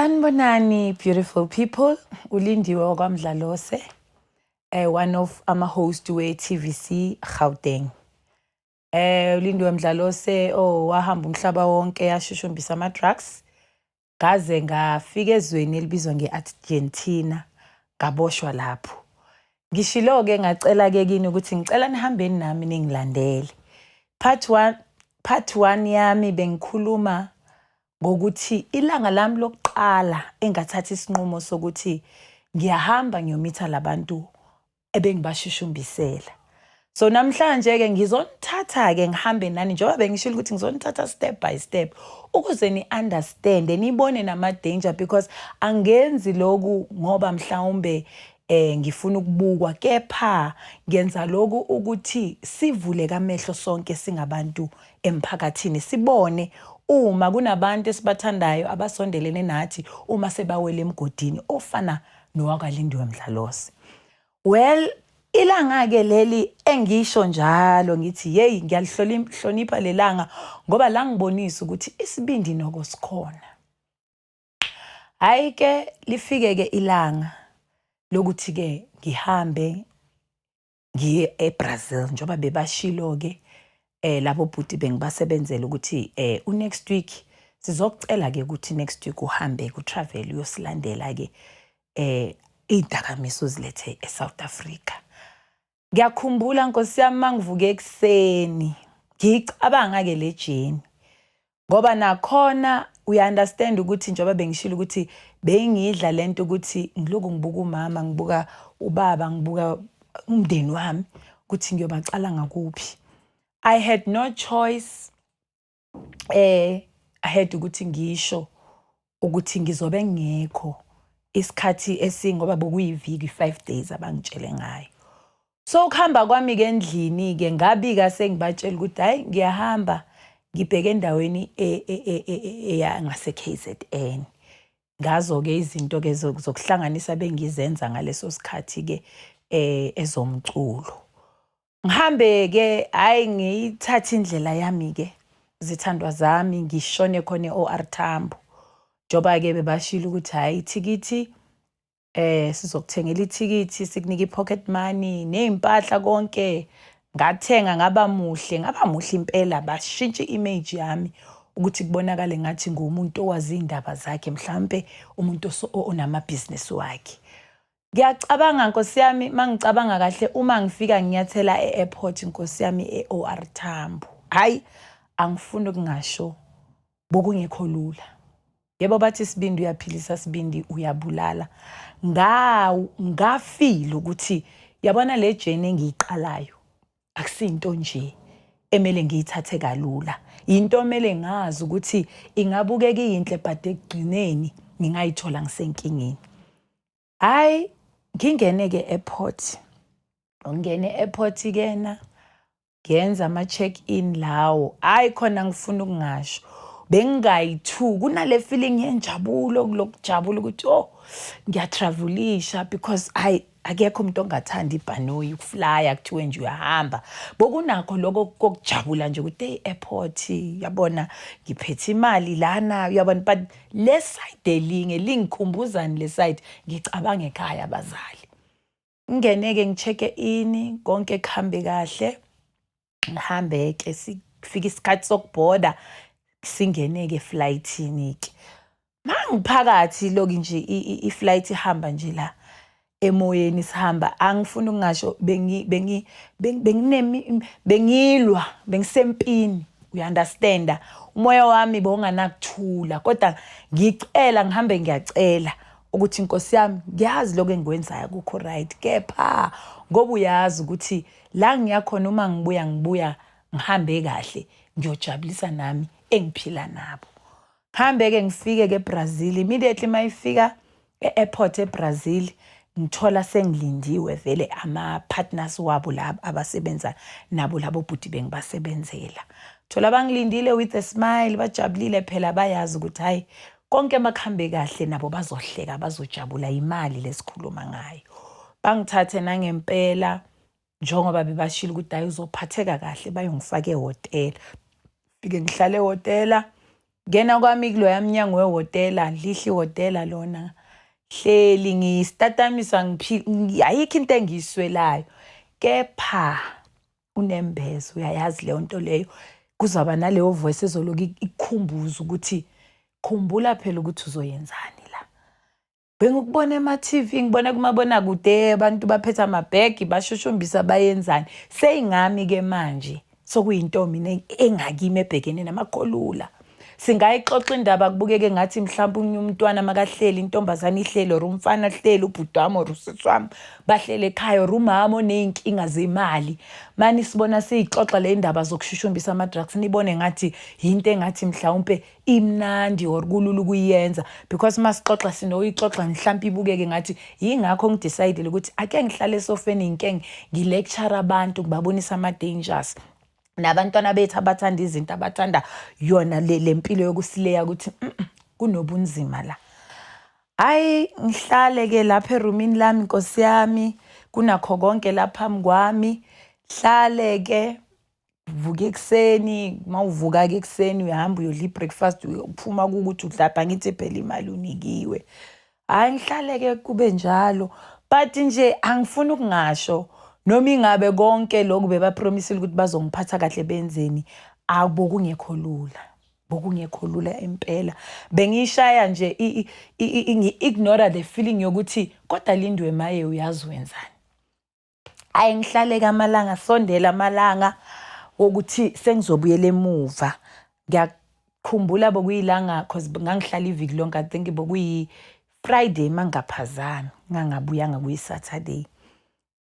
Sanibonani, beautiful people. Ulindiwe wakwaMdlalose, one of ama-host we-TVC Gauteng. Ulindiwe Mdlalose, oh, wahamba umhlaba wonke yashushumbisa ama-drugs. Ngaze ngafika ezweni elibizwa nge-Argentina, ngaboshwa lapho. Ngishilo-ke, ngacela-ke kini ukuthi ngicela nihambeni nami ningilandele. Part 1, part 1 yami bengikhuluma ngokuthi ilanga lami lokuqala engathatha isinqumo sokuthi ngiyahamba ngiyomitha labantu ebengibashushumbisela. So namhlanje ke ngizonithatha ke ngihambe nani, njengoba bengishilo ukuthi ngizonithatha step by step ukuze ni understand, nibone nama danger, because angenzi lokhu ngoba mhlawumbe ngifuna ukubukwa, kepha ngenza lokhu ukuthi sivule kamehlo sonke singabantu emphakathini, sibone uma kunabantu esibathandayo abasondelene nathi uma sebawele emgodini ofana nowakaLindiwe Mdlalose. Well, ilanga-ke leli engisho njalo ngithi, yeyi, ngiyalihlonipha lelanga ngoba la ngibonisa ukuthi isibindi noko sikhona. Hhayi ke, lifike-ke ilanga lokuthi-ke ngihambe ngiye eBrazil, njengoba bebashilo-ke labo bhuti bengibasebenzela ukuthi u-next week sizokucela-ke ukuthi next week uhambe ku-travel uyosilandela-ke iy'dakamizwa uzilethe e-South Africa. Ngiyakhumbula, nkosi yami, mangivuke ekuseni ngiyicabanga-ke le journey, ngoba nakhona uya-understand ukuthi njengoba bengishilo ukuthi bengidla lento ukuthi ngiloku ngibuka umama, ngibuka ubaba, ngibuka umndeni wami ukuthi ngiyobacala ngakuphi. I had no choice, I had ukuthi ngisho ukuthi ngizobe ngekho isikhathi esingoba bokuyiviki, 5 days abangitshele ngayo. So ukuhamba kwami-ke endlini-ke, ngabika sengibatshela ukuthi hhayi, ngiyahamba ngibheke endaweni ngase-KZN. Ngazo-ke izinto-ke zokuhlanganisa bengizenza ngaleso sikhathi-ke ezomculo. Ngihambe-ke, hhayi, ngiyithathe indlela yami-ke, zithandwa zami, ngishone khona e-OR Tambo. Njengoba-ke bebashilo ukuthi hhayi, ithikithi sizokuthengela ithikithi, sikunike i-pocket money ney'mpahla konke. Ngathenga, ngaba muhle, ngaba muhle impela, bashintsha i-image yami ukuthi kubonakale ngathi ngumuntu owazi iy'ndaba zakhe, mhlampe umuntu onamabhizinisi wakhe. Ngiyacabanga, nkosi yami, mangicabanga kahle, uma ngifika nginyathela e-airport, nkosi yami, e-OR Tambo. Hhayi, angifuni ukungasho, bokungekho lula. Yebo, bathi isibindi uyaphilisa, sibindi uyabulala. Ngafila ukuthi yabona le journey engiyiqalayo akusinto nje emele ngiyithathe kalula. Into emele ngazi ukuthi ingabukeka iyinhle, but ekugcineni ngingayithola ngisenkingeni. Hhayi, ngingene-ke airport. Ngingene e-airport kena, ngenza ama-check-in lawo. Hhayi khona, ngifuna ukungasho, bengingayi-two kunale feeling yenjabulo, lokujabula ukuthi, oh, ngiyatravelisha, because hhayi, akekho umuntu ongathanda ibhanoyi, ukuflya, kuthiwe nje uyahamba. Bokunakho lokho kokujabula nje ukuthi, hey, airport, yabona, ngiphethe imali lana, uyabona. But le side elinye lingikhumbuzani, le side ngicabanga ekhaya, abazali. Ngingene-ke, ngi-check in, konke kuhambe kahle. Ngihambe-ke, sifika isikhathi sokubhoda, singene-ke eflightini-ke. Mangiphakathi loku nje, i-flight ihamba nje la emoyeni sihamba, angifuni ukungasho, bengilwa, bengisempini, uya-understanda, umoya wami bowunganakuthula, kodwa ngicela ngihambe, ngiyacela ukuthi, inkosi yami, ngiyazi lokho engikwenzayo akukho right, kepha ngoba uyazi ukuthi la ngiyakhona, uma ngibuya, ngibuya ngihambe kahle, ngiyojabulisa nami engiphila nabo. Ngihambe-ke, ngifike-ke eBrazil. Immediately mayifika e-airport eBrazil, ngithola sengilindiwe vele ama-partners wabo laba abasebenza nabo, labo bhuti bengibasebenzela. Thola bangilindile with a smile, bajabulile phela, bayazi ukuthi hhayi, konke makuhambe kahle nabo bazohleka, bazojabula, imali lesikhuluma ngayo. Bangithathe nangempela njengoba bebashilo ukuthi hhayi, uzophatheka kahle, bayongifaka ehhotela. Fike ngihlale ehhotela. Ngena kwami kuloya mnyango wehhotela, lihle ihhotela lona. Hleli ngistatamiswa, ayikho into engiyiswelayo. Kepha unembeza uyayazi leyo nto leyo, kuzaba naleyo voice ezoloku ikukhumbuza ukuthi khumbula phela ukuthi uzoyenzani la. Bengikubona ema-TV, ngibona kumabonakude, abantu baphethe amabhegi, bashushumbisa, bayenzani. Seyingami-ke manje, sokuyinto mina engakimi ebhekene namakholula. Singayixoxa indaba kubukeke ngathi mhlawumbe unye umntwana makahleli, intombazane ihleli, or umfana ahleli, ubhuti wami or usisi wami bahleli ekhaya, or umama oney'nkinga zemali. Mani sibona siyixoxa le ndaba zokushushumbisa ama-drugs, nibone ngathi yinto engathi mhlawumpe imnandi or kulula ukuyenza, because masixoxa sinoyixoxa mhlawumpe ibukeke ngathi. Yingakho ngi-decide ukuthi ake ngihlale esofeni, ngike ngi-lecture abantu, ngibabonisa ama-dangers, nabantwana bethu abathanda izinto, abathanda yona le mpilo yokusileya, ukuthi kunobunzima la. Hayi, ngihlale ke lapha erumini lami, nkosi yami, kunakho konke lapha phambi kwami. Hlale ke, vuka ekuseni. Mawuvuka-ke ekuseni, uyahamba uyodla i-breakfast, uphuma kukuthi udlaphi, angithi phela imali unikiwe. Hhayi, ngihlale-ke kube njalo, but nje angifuni ukungasho noma ingabe konke lokhu beba-promisile ukuthi bazongiphatha kahle, benzeni, akubokungekho lula, bokungekho lula impela. Bengiyishaya nje, ngi-ignore the feeling yokuthi kodwa Lindiwe, maye, uyazi wenzani. Hayi, ngihlale-ke amalanga, sondela amalanga wokuthi sengizobuyela emuva. Ngiyakhumbula bokuyilanga, 'cause ngangihlala iviki lonke, I think bokuyi-Friday mangingaphazami, ngangabuyanga kuyi-Saturday.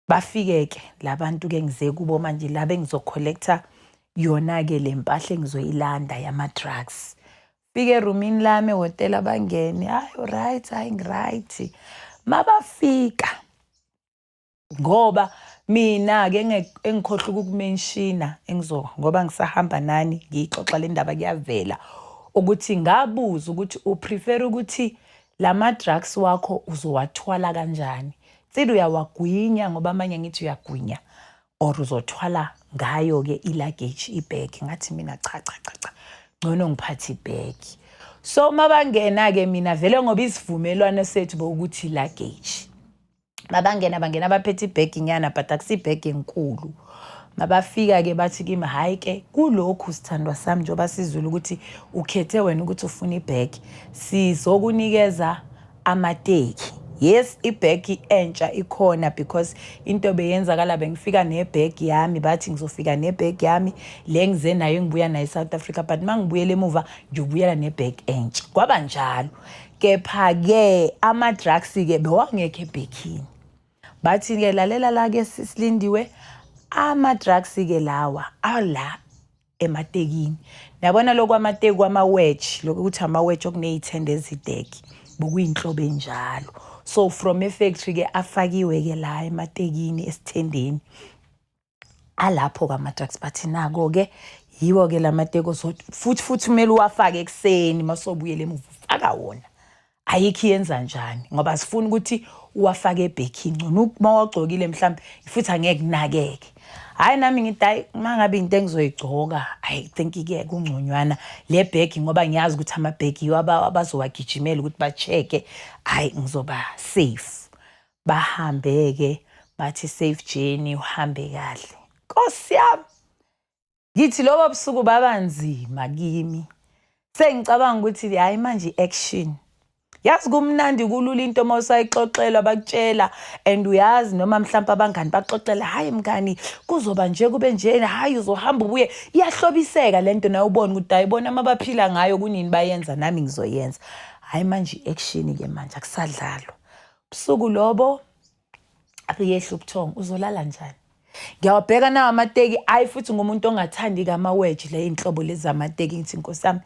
Bafike-ke labantu-ke ngize kubo manje, laba engizo-collecta yona-ke le mpahla engizoyilanda yama-drugs. Fike erumini lami ehhotela, bangene, "Hayi, right?" "Hayi, ngi-right." Mabafika, ngoba mina-ke engikhohlwa ukuku-mentiona, engizo ngoba ngisahamba nani ngiyixoxa le ndaba, kuyavela ukuthi ngabuza ukuthi u-prefer ukuthi lama drugs wakho uzowathwala kanjani, tsili uyawagwinya, ngoba amanye ngithi uyagwinya, or uzothwala ngayo-ke i-luggage, i-bag. Ngathi mina, "Cha, cha, cha, cha, ngcono ngiphathe i-bag." So mabangena-ke, mina vele ngoba isivumelwano sethu bokuthi i-luggage, mabangena bangena baphethe ibhegi nyana, but akusibhegi enkulu. Mabafika-ke bathi kimi, "Hhayi-ke, kulokhu sithandwa sami, njengoba sizwile ukuthi ukhethe wena ukuthi ufuna ibhegi, sizokunikeza amateki. Yes, ibhegi entsha ikhona," because into beyenzakala, bengifika nebhegi yami, bathi ngizofika nebhegi yami le ngize nayo, engibuya nayo e-South Africa, but uma ngibuyela emuva ngiyobuyela nebhegi entsha. Kwaba njalo. Kepha-ke ama-drugs-ke bewangekho ebhekini. Bathi-ke, "Lalela la-ke, Silindiwe, ama-drugs-ke lawa ala ematekini." Yabona lokhu amateki kwama-wedge, lokhu ukuthi ama-wedge okuney'thende ezideke, bokuyinhlobo enjalo. So from e-factory-ke afakiwe-ke la ematekini, esithendeni alapho-ke ama-drugs. Bathi nako-ke, yiwo-ke la mateki, futhi futhi kumele uwafake ekuseni masobuyela emuva, ufaka wona, ayikho iyenza njani, ngoba sifuna ukuthi uwafake ebhekini, ngcono uma wagcokile mhlawumbe futhi angeke kunakeke. Hhayi, nami ngithi, hhayi, uma ngabe into engizoyigcoka, I think-ke kungconywana le bhegi, ngoba ngiyazi ukuthi amabhegi yiwo abazowagijimela ukuthi ba-check-e, hhayi, ngizoba safe. Bahambe-ke, bathi, "Safe journey, uhambe kahle." Nkosi yami, ngithi lobo busuku baba nzima kimi, sengicabanga ukuthi hhayi, manje i-action. Yazi kumnandi, kulula into uma usayixoxelwa, bakutshela and uyazi, noma mhlawumpe abangani baxoxela, "Hhayi mngani, kuzoba nje, kube nje, hhayi, uzohamba ubuye." Iyahlobiseka le nto, nawe ubone ukuthi hhayi bona uma baphila ngayo kunini bayenza, nami ngizoyenza. Hhayi, manje i-action-ke manje, akusadlalwa. Busuku lobo abuyehla ubuthongo, uzolala njani? Ngiyawabheka nawo amateki, hhayi, futhi ngumuntu ongathandi-ke ama-wedge, le iy'nhlobo lezi zamateki. Ngithi, "Nkosi yami,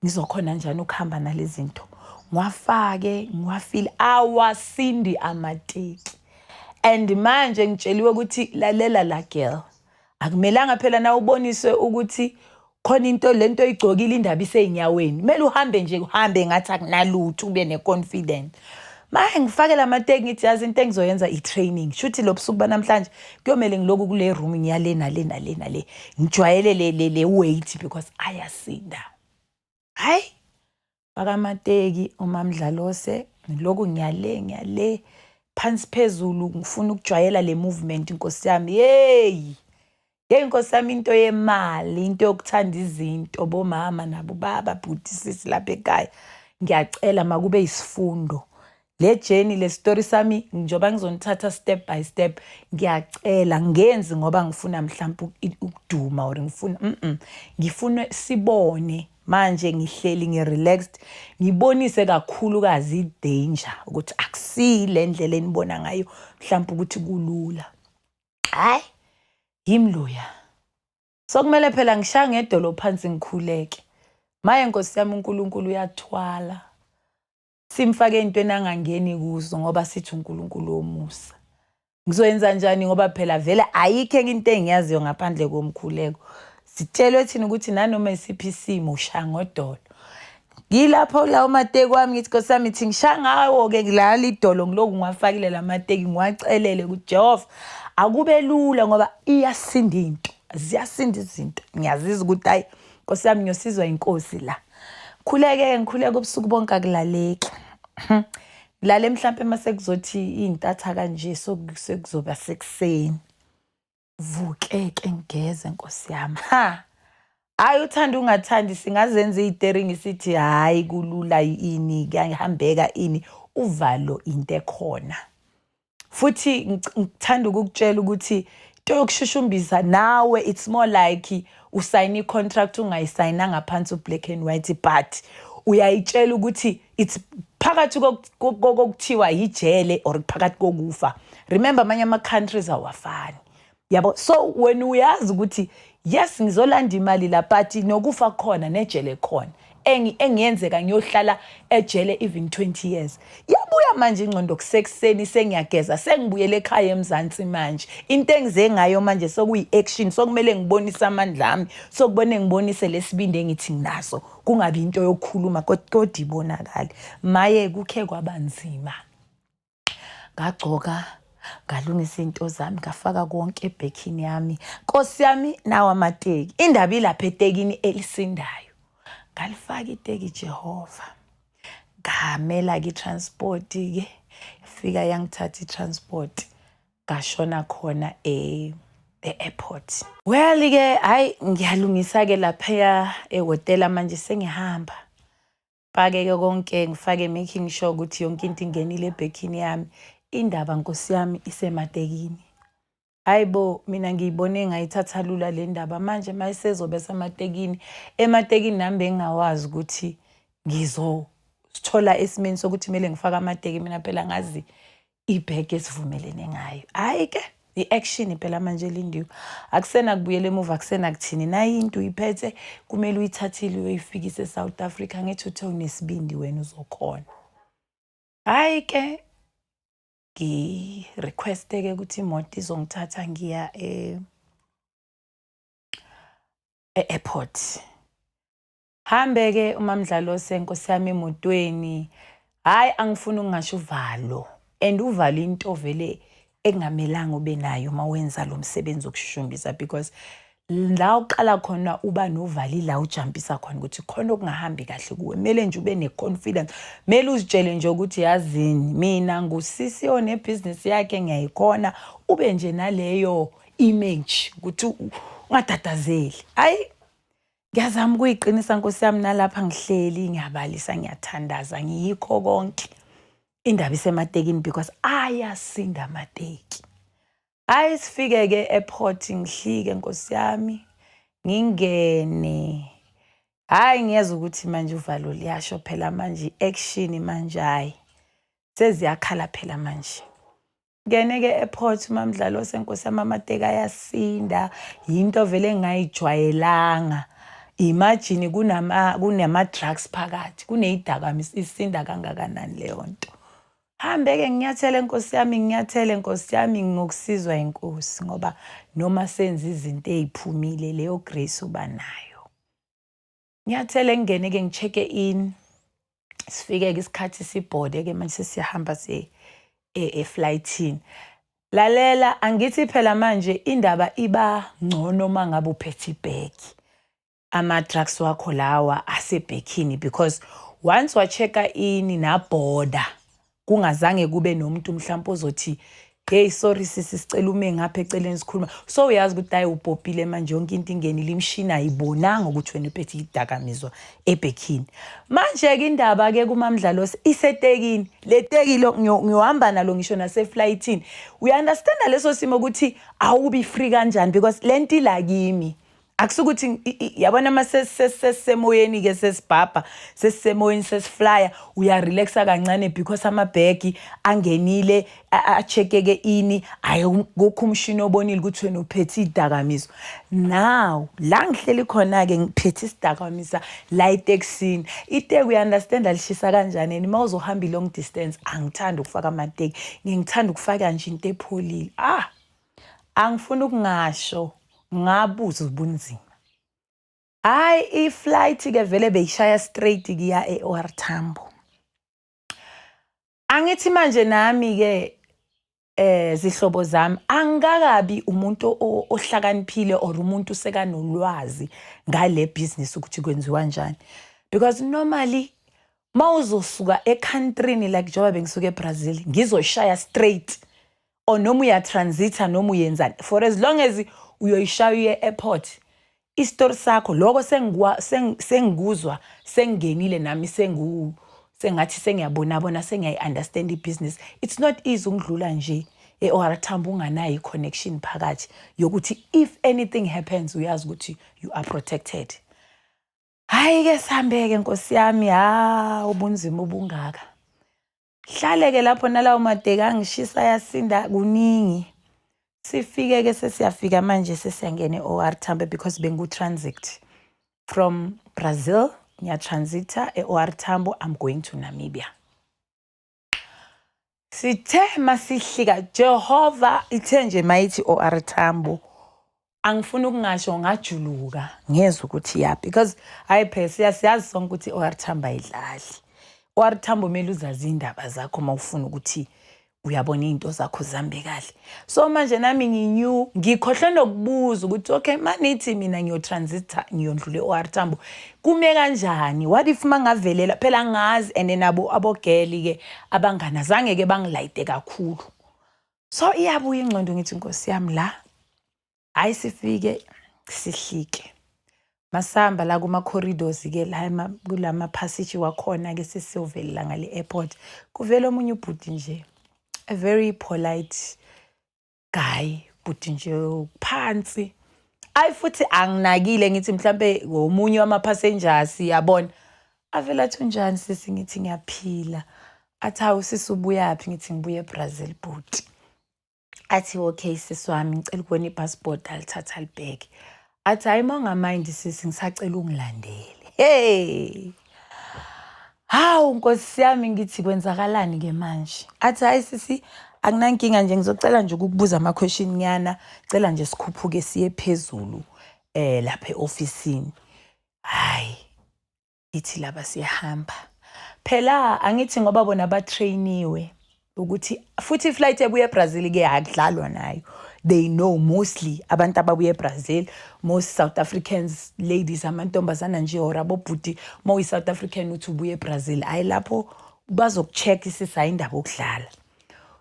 ngizokhona njani ukuhamba nale zinto?" Ngiwafake, ngiwafile, awasindi amateki. And manje ngitsheliwe ukuthi, "Lalela la girl, akumelanga phela na uboniswe ukuthi khona into lento oyigcokile, indaba isey'nyaweni, kumele uhambe nje, uhambe ngathi akunalutho, ube ne-confident." Maye, ngifake la mateki, ngithi, "Yazi into engizoyenza, i-training, shuthi lo busuku banamhlanje kuyomele ngiloku kule room, ngiya le nale nale nale, ngijwayele le weight, because ayasinda." Hayi, faka amateki uMamdlalose, ngilokhu ngiyale ngiyale phansi phezulu, ngifuna ukujwayela le movement nkosi yami. Yeyi, yeyi nkosi yami, into yemali, into yokuthanda izinto, bomama nabo baba, bhuti, sisi lapha ekhaya, ngiyacela makube isifundo le journey, le story sami, njengoba ngizonithatha step by step. Ngiyacela ngenzi ngoba ngifuna mhlawumbe ukuduma or ngifuna ngifuna sibone manje ngihleli ngi-relaxed, ngibonise kakhulukazi i-danger ukuthi akusile ndlela enibona ngayo mhlawumbe ukuthi kulula. Hayi, yimi loya. So kumele phela ngishaya ngedolo phansi ngikhuleke. Maye nkosi yami, uNkulunkulu uyathwala, simfake entweni angangeni kuzo ngoba sithi uNkulunkulu womusa. Ngizoyenza njani ngoba phela vele ayikho enye into engiyaziyo ngaphandle komkhuleko? Sitshelwe thina ukuthi nanoma isiphi isimo ushaya ngodolo. Ngilapho lawo mateki wami, ngithi nkosi yami, ithi ngishaya ngawo-ke ngilala idolo, ngiloku ngiwafakile la mateki, ngiwacelele ukuthi Jehova akube lula ngoba iyasinda into, ziyasinda izinto. Ngiyazizwa ukuthi hayi nkosi yami, ngiyosizwa inkosi la. Khuleke, ngikhuleke ubusuku bonke, akulaleki. Ngilale mhlampe mase kuzothi iy'ntatha kanje, sekuzoba sekuseni. Vuke-ke ngigeze nkosi yami. Ha, hayi, uthanda ungathandi singazenza iy'teringi sithi hhayi kulula ini, kuyahambeka ini. Uvalo into ekhona. Futhi ngithanda ukukutshela ukuthi into yokushushumbisa nawe, it's more like usayina i-contract ungayisayinanga phansi u-black and white, but uyayitshela ukuthi it's phakathi kokuthiwa yijele or phakathi kokufa. Remember, amanye ama-countries awafani, yabo. So wena uyazi ukuthi yes, ngizolanda imali la, but nokufa khona nejele khona, engiyenzeka ngiyohlala ejele even 20 years. Yabuya manje ingqondo kusekuseni, sengiyageza, sengibuyele ekhaya eMzansi. Manje into engize ngayo manje sokuyi-action, sokumele ngibonise amandla ami, sokubone ngibonise lesibindi engithi nginaso, kungabi into yokukhuluma kodwa ibonakale. Maye, kukhe kwaba nzima. Ngagcoka, ngalungisa into zami, ngafaka konke ebhekini yami nkosi yami. Nawo amateki, indaba ilapha etekini elisindayo. Ngalifaka iteki, Jehova. Ngamela-ke i-transport-ke, fika yangithatha i-transport, ngashona khona e-airport. Well-ke, hhayi, ngiyalungisa-ke laphaya ehhotela manje, sengihamba. Fake-ke konke, ngifake, making sure ukuthi yonke into ingenile ebhekini yami. Indaba nkosi yami isematekini. Hayi bo, mina ngiyibone ngayithatha lula le ndaba. Manje mayisezobe sematekini, ematekini nami bengingawazi ukuthi ngizosithola esimeni sokuthi kumele ngifake amateki. Mina phela ngazi ibhege esivumelene ngayo. Hhayi-ke, i-action phela manje lindiwe, akusena kubuyela emuva, akusena kuthini. Nayi into uyiphethe, kumele uyithathile uyoyifikise e-South Africa. Ngithi uthe unesibindi wena, uzokhona. Hhayi-ke, ngi-request-ke ukuthi imoto izongithatha, ngiya e-airport. Hambe-ke uMamdlalose nkosi yami emotweni. Hhayi, angifuni ukungasho uvalo, and uvalo into vele ekungamelanga ube nayo uma wenza lo msebenzi wokushushumbisa, because la uqala khona uba novalo ila ujampisa khona ukuthi khona okungahambi kahle kuwe. Kumele nje ube ne-confidence, kumele uzitshele nje ukuthi yazini, mina ngusisi onebhizinisi yakhe, ngiyayikhona. Ube nje naleyo image ukuthi ungatatazeli. Hhayi, ngiyazama ukuyiqinisa nkosi yami, nalapha ngihleli ngiyabalisa, ngiyathandaza, ngiyikho konke. Indaba isematekini because ayasinda amateki. Hayi, sifike-ke e-airport, ngihlike nkosi yami, ngingene. Hhayi, ngiyezwa ukuthi manje uvalo liyasho phela manje, i-action manje, hhayi, seziyakhala phela manje. Ngene-ke e-airport uMamdlalose nkosi yami, amateki ayasinda, yinto vele engingayijwayelanga. Imagine kunama-drugs phakathi, kuneyidakamizwa, isinda kangakanani leyo nto? Hambe-ke nginyathele nkosi yami, nginyathele nkosi yami ngokusizwa inkosi, ngoba noma senza izinto ey'phumile, leyo grace uba nayo. Nginyathele, ngingene-ke, ngi-check-e in. Sifike-ke isikhathi sibhode-ke manje, sesiyahamba siye eflightini. Lalela, angithi phela manje indaba iba ngcono uma ngabe uphethe ibhegi. Ama-drugs wakho lawa asebhekini, because once wa-check-a in na-border, kungazange kube nomuntu mhlawumpe ozothi, "Hey, sorry sisi, sicela ume ngapha eceleni sikhuluma." So uyazi ukuthi hayi, upopile manje, yonke into ingenile, imishini ayibonanga ukuthi wena uphethe idakamizwa ebhekini. Manje-ke indaba-ke kuMamdlalose isetekini, le teki lo ngiyohamba nalo ngisho naseflayithini. Uya-understanda leso simo ukuthi awubi free kanjani? Because le nto ila kimi, akusukuthi yabona, uma sesisemoyeni-ke, sesibhabha, sesisemoyeni, sesiflya, uyarelaxa kancane because amabhegi angenile, a-check-eke ini, ayikukho umshini obonile ukuthi wena uphethe iy'dakamizwa. Now la ngihleli khona-ke, ngiphethe isidakamizwa la etekisini. Iteki, uya-understanda lishisa kanjani, and uma uzohamba i-long distance, angithandi ukufaka amateki, ngithanda ukufaka nje into epholile. Ah, angifuni ukungasho, ngabuza ubunzima. Hhayi, i-flight-ke vele beyishaya straight kuya e-OR Tambo. Angithi manje nami-ke, zihlobo zami, angikakabi umuntu ohlakaniphile or umuntu sekanolwazi ngale business ukuthi kwenziwa kanjani, because normally mawuzosuka e-countryni, like njengoba bengisuka eBrazil ngizoshaya straight, or noma uyatransita noma uyenzani, for as long as uyoyishaya uye e-airport, isitori sakho lokho sengikuzwa, sengingenile nami, sengathi sengiyabonabona, sengiyayi-understand ibhizinisi. It's not easy ukudlula nje e-OR Tambo unganayo i-connection phakathi yokuthi if anything happens, uyazi ukuthi you are protected. Hhayi-ke, sihambe-ke, nkosi yami. Ha, ubunzima obungaka. Hlale-ke lapho nalawo mateki angishisa, yasinda kuningi. Sifike-ke, sesiyafika manje, sesiyangena e-OR Tambo, because bengu-transit from Brazil, ngiyatransita e-OR Tambo, I'm going to Namibia. Sithe masihlika, Jehova, ithe nje mayithi OR Tambo, angifuni ukungasho, ngajuluka, ngezwa ukuthi ya, because hayi phela siyazi sonke ukuthi i-OR Tambo ayidlali. OR Tambo kumele uzazi indaba zakho uma ufuna ukuthi uyabona iy'nto zakho zihambe kahle. So manje nami ngi-new, ngikhohlwe nokubuza ukuthi okay, manithi mina ngiyotransita, ngiyondlula e-OR Tambo, kume kanjani? What if mangavelela? Phela angazi, and nabo abogeli-ke abangani azange-ke bangilayite kakhulu. So iyabuya ingqondo, ngithi nkosi yami la. Hhayi, sifike sihlike. Masihamba la kuma-corridors-ke la, kulama passage wakhona-ke, sesiyovelela ngale airport. Kuvela omunye ubhuti nje, a very polite guy, bhuti nje phansi. Ayi, futhi anginakile, ngithi mhlambe omunye wama-passengers, yabona. Avele athi, "Unjani sisi?" Ngithi, "Ngiyaphila." Athi, "Hawu sisi, ubuyaphi?" Ngithi, "Ngibuya eBrazil, bhuti." Athi, "Okay sisi wami, ngicela ukubona i-passport." Alithatha, alibheke. Athi, "Hhayi, uma ungamayindi sisi, ngisacela ungilandele." Hey! Hawu nkosi yami, ngithi kwenzakalani-ke manje? Athi, "Hhayi sisi, akunankinga nje, ngizocela nje ukukubuza ama-question nyana, cela nje sikhuphuke siye phezulu lapha e-ofisini." Hhayi, ithi laba siyahamba. Phela angithi ngoba bona ba-trainiwe ukuthi futhi i-flight ebuya eBrazil-ke akudlalwa nayo. They know mostly abantu ababuya eBrazil, most South Africans, ladies, amantombazana nje or abobhuti, uma uyi-South African uthi ubuya eBrazil, hhayi, lapho bazoku-check isisi, hhayi indaba okudlala.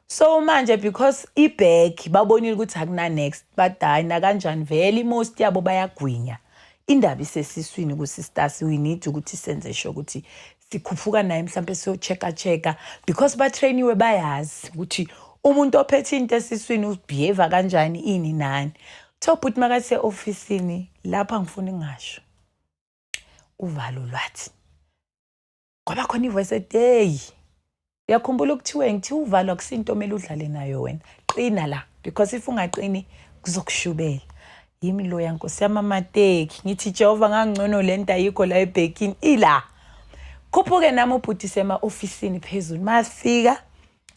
So manje because i-bag babonile ukuthi akuna next, but hayi, nakanjani vele most yabo bayagwinya. Indaba isesiswini ku-sisters, we need ukuthi senze sure ukuthi sikhuphuka naye mhlampe siyo-check-a check-a, because batrainiwe, bayazi ukuthi umuntu ophethe into esiswini ubehave kanjani, ini nani. Kuthiwa ubhuti makathi e-ofisini lapha, ngifuna ngingasho, uvalo lwathi kwaba khona ivoice ethi, "Hey, uyakhumbula ukuthiwe ngithi uvalo akusinto omele udlale nayo wena, qina la, because if ungaqini kuzokushubela." Yimi loya, nkosi yami, amateki. Ngithi, "Jehova, ngangcono le nto ayikho la ebhekini, ila." Khuphuke nami ubhuti sema-ofisini phezulu. Masifika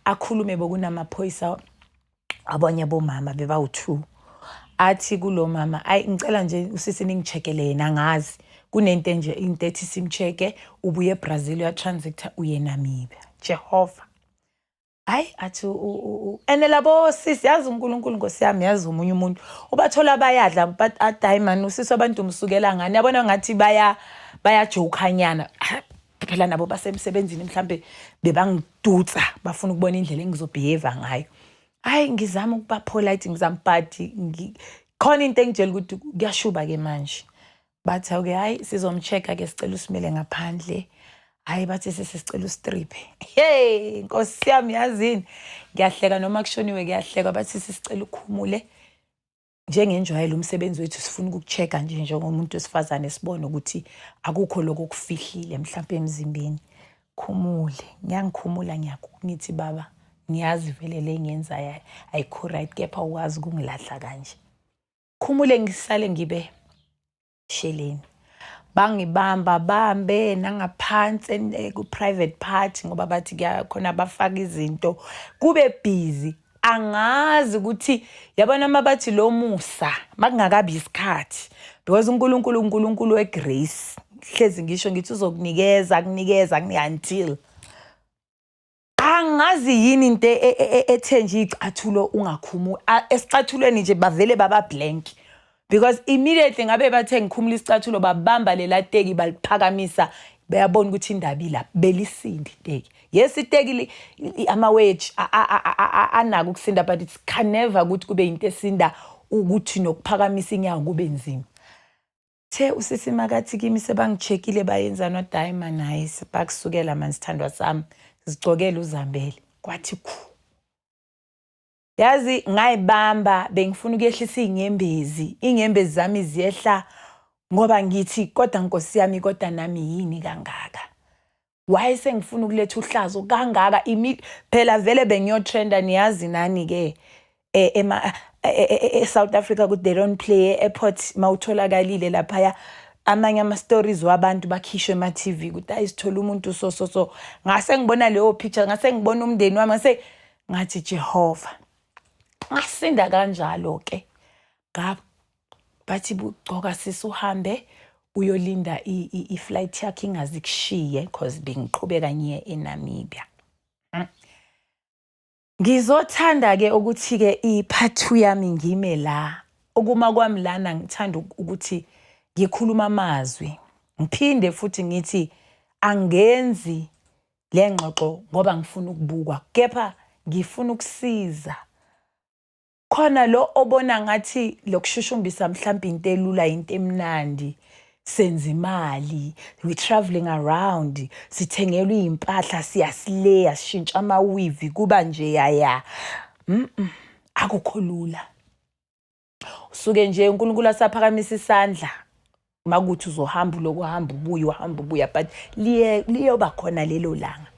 akhulume, bokunamaphoyisa, abanye bomama bebawu-two. Athi kulo mama, "Ayi, ngicela nje usisi ningi-check-ele yena, angazi kunento nje, into ethi sim-check-e, ubuye eBrazil, uyatransita, uye Namibia." Jehova. Hayi, athi ene labo sisi, yazi uNkulunkulu, Nkosi yami, yazi omunye umuntu ubathola bayadla, but athi, "Hayi man, usisi abantu umsukela ngani?" Yabona ngathi bayajokanyana. Phela nabo basemsebenzini, mhlambe bebangidutsa, bafuna ukubona indlela engizo-behave ngayo. Hayi, ngizama ukuba polite, ngizama, but khona into engitshela ukuthi kuyashuba ke manje. Bathi, "Okay, hayi, sizom-check-a ke, sicela usimele ngaphandle." Hayi, bathi, "Sesicela u-strip-e." Hey, Nkosi yami, yazini, ngiyahleka noma kushoniwe, kuyahlekwa. Bathi, "Sisicela ukhumule njengenjwayelo, umsebenzi wethu, sifuna ukuku-check-a nje njengomuntu wesifazane, sibone ukuthi akukho lokho okufihlile mhlawumbe emzimbeni. Khumule." Ngiyangikhumula, ngithi, "Baba, ngiyazi vele le ngiyenzayo ayikho right, kepha ukwazi ukungilahla kanje." Khumule, ngisale ngibe sheleni. Bangibamba bambe nangaphansi ku-private part, ngoba bathi khona bafaka izinto, kube busy. Angazi ukuthi, yabona, uma bathi lo musa makungakabi isikhathi, because uNkulunkulu, uNkulunkulu we-grace, hlezi ngisho ngithi uzokunikeza, akunikeza, akunika until angazi yini into ethe nje icathulo ungakhumuli esicathulweni nje, bavele baba blank, because immediately ngabe bathe ngikhumula isicathulo, babamba lela teki, baliphakamisa, bayabona ukuthi indaba ilapha, belisindi iteki. Yes, iteki, ama-wedge anako ukusinda, but it can never ukuthi kube into esinda ukuthi nokuphakamisa inyawo kube nzima. The usisi makathi kimi, sebangi-check-ile, bayenzani, wathi, "Hayi man, hayi, bakusukela mani, sithandwa sami, zigcokele uzambele." Kwathi khu, yazi, ngayibamba, bengifuna ukuyehlisa iy'nyembezi, iy'nyembezi zami ziyehla, ngoba ngithi, "Kodwa Nkosi yami, kodwa nami yini kangaka? Why sengifuna ukuletha uhlazo kangaka?" Phela vele bengiyo-trend-a, niyazi nani-ke e-South Africa ukuthi they don't play e-airport. Mawutholakalile laphaya, amanye ama-stories wabantu bakhishwe ema-TV ukuthi, "Hayi, sithole umuntu so so so." Ngase ngibona leyo picture, ngase ngibona umndeni wami, ngase ngathi, "Jehova." Ngasinda kanjalo-ke. Bathi, "Gcoka sisi, uhambe uyolinda i-flight yakho ingaze ikushiye," 'cause bengiqhubeka ngiye eNamibia. Ngizothanda-ke ukuthi-ke i-part 2 yami ngime la. Ukuma kwami lana, ngithanda ukuthi ngikhuluma amazwi. Ngiphinde futhi ngithi angenzi le ngxoxo ngoba ngifuna ukubukwa, kepha ngifuna ukusiza. Khona lo obona ngathi lokushushumbisa mhlawumbe into elula, into emnandi, senza imali, we travelling around, sithengelwa iy'mpahla, siyasileya, sishintsha ama-weave, kuba nje yaya. Akukho lula. Usuke nje uNkulunkulu asaphakamisa isandla makuthi uzohamba, uloku uhamba ubuye, uhamba ubuya, but liye liyoba khona lelo langa.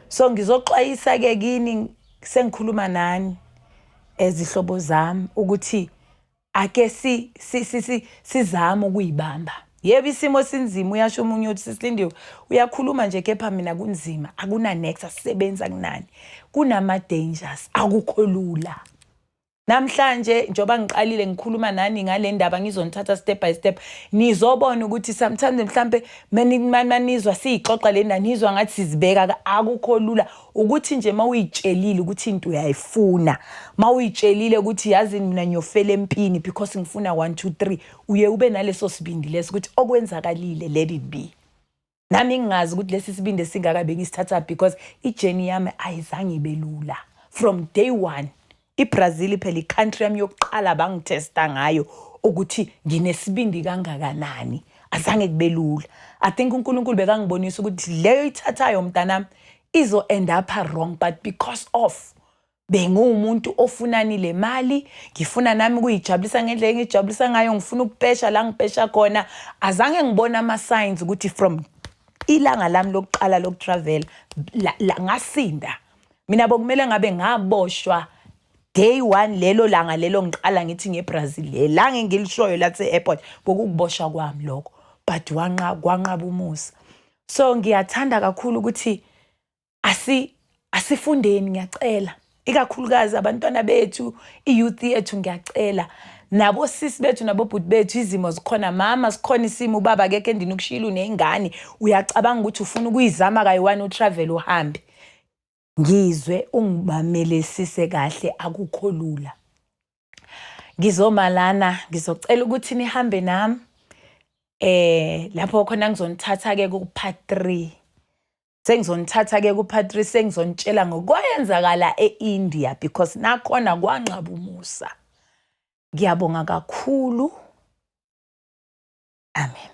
So ngizoxwayisa-ke kini, sengikhuluma nani ezihlobo zami, ukuthi ake si sizame ukuyibamba. Yebo, isimo sinzima, uyasho omunye uthi, "Sisilindiwe, uyakhuluma nje, kepha mina kunzima, akuna next, asisebenzi, akunani." Kunama dangers, akukho lula. Namhlanje njengoba ngiqalile ngikhuluma nani ngale ndaba, ngizonithatha step by step, nizobona ukuthi sometimes mhlambe manizwa siyixoxa le ndaba, nizwa ngathi sizibeka. Akukho lula ukuthi nje mawuyitshelile ukuthi into uyayifuna, mawuyitshelile ukuthi, "Yazi, mina ngiyofela empini because ngifuna 1 2 3," uye ube naleso sibindi leso ukuthi okwenzakalile, let it be. Nami ngingazi ukuthi lesi sibindi esingaka bengisithatha, because i-journey yami ayizange ibe lula from day one. IBrazil phela i-country yami yokuqala, bangi-test-a ngayo ukuthi nginesibindi kangakanani. Azange kube lula. I think uNkulunkulu bekangibonisa ukuthi leyo ithathayo, mntanami, izo end up wrong, but because of benguwumuntu ofunani le mali, ngifuna nami ukuyijabulisa ngendlela engijabulisa ngayo, ngifuna ukupesha la ngipesha khona, azange ngibone ama-signs ukuthi from ilanga lami lokuqala loku-travel ngasinda. Mina bokumele ngabe ngaboshwa day one, lelo langa lelo ngiqala ngithi ngeBrazil, lelanga engilishoyo lase-airport, bokukuboshwa kwami lokho, but kwanqaba umusa. So ngiyathanda kakhulu ukuthi asifundeni, ngiyacela, ikakhulukazi abantwana bethu, i-youth yethu, ngiyacela nabo sisi bethu nabobhuti bethu. Izimo zikhona, mama, sikhona isimo, ubaba akekho endini, ukushiyile uney'ngane, uyacabanga ukuthi ufuna ukuyizama kayi-one, u-travel uhambe. Ngizwe ungimamelisise kahle akukho lula. Ngizoma lana ngizocela ukuthi nihambe nami eh lapho khona ngizonithatha ke ku part 3. Sengizonithatha ke ku part 3 sengizonitshela ngokwayenzakala eIndia because nakhona kwanqaba umusa. Ngiyabonga kakhulu. Amen.